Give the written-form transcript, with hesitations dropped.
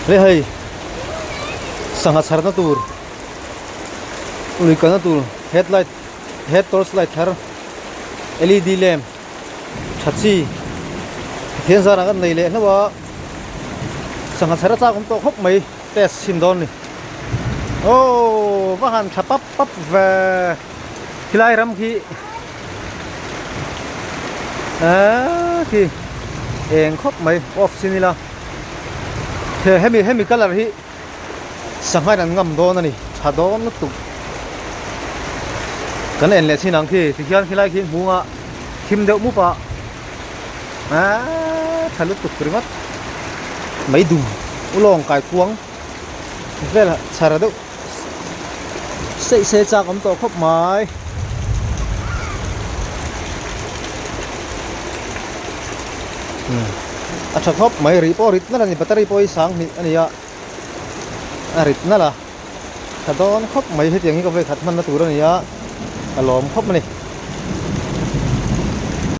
Le hei sangha chhar na tur lui kalna tur headlight head torch light thar led lamp tha chi Pathian zarah kan nei leh hlauh a sangha chhar a chak awm tawh khawp mai test chhin dawn a ni aww va han tha pap pap ve khilai ram khi eee khi eng khawp mai off chin ila he hemi hemi colour hi sangha in an ngam dawn a ni tha dawn lutuk kan en leh chin ang khi tikhian khilai khi hmung a thim deuh mup a eee tha lutuk ringawt mai dum ulawng kaikuang vel chhar deuh. Seih se chak awm tawh khawp mai. A tha khawp mai rih pawh rit nalh a ni battery pawh hi sang hnih a ni a a rit nalh a tha dawn khawp mai hetiang hi ka vawikhat hmanna tur a ni a ka lawm khawp a ni.